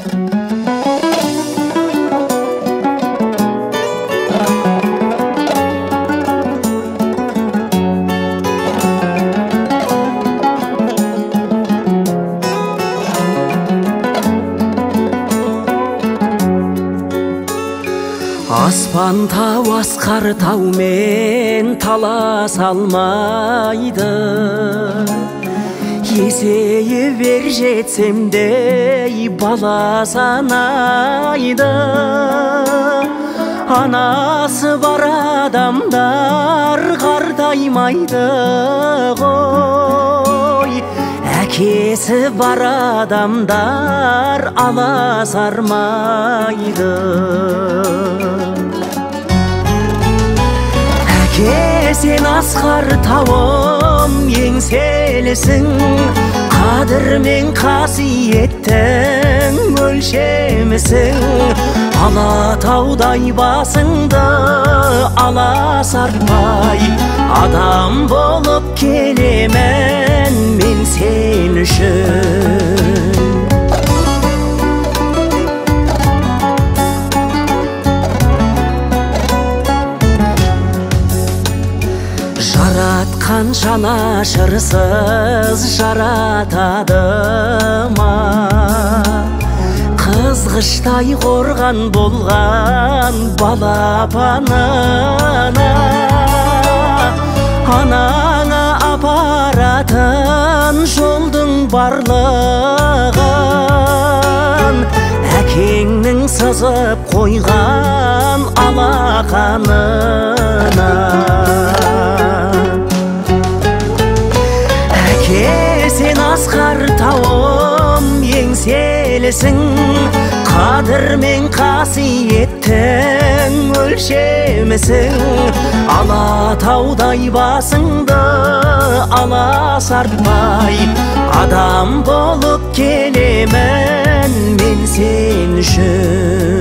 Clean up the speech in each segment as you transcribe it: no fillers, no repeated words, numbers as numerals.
Аспан тау асқар таумен таласа алмайды, есейіп ер жетсем де бала санайды. Анасы бар адамдар қартаймайды ғой, әкесі бар адамдар аласармайды. Әке, сен асқар тауым, еңселісің, қадір мен қасиеттің өлшемісің. Алатаудай басыңды аласартпай, адам болып келемін мен сен үшін. Жаратқан жанашырсыз жаратады ма, қызғыштай қорған болған балапанына. Анаңа апаратын жолдың барлығын әкеңнің сызып қойған алақанына. Әке, сен асқар тауым, еңселісің, қадір мен қасиеттің өлшемісің. Алатаудай басыңды аласартпай, адам болып келемін мен сен үшін.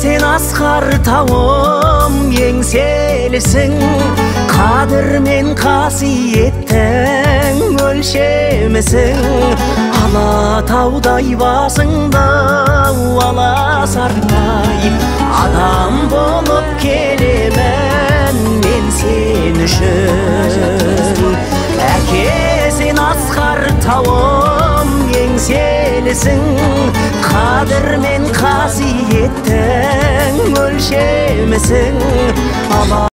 Сен асқар тауым, еңселісің, қадір мен қасиеттің өлшемісің. Алатаудай басыңды аласартпай, адам болып келемін мен сен үшін. Әке, сен асқар тауым, еңселісің, қадір мен қасиеттің өлшемісің.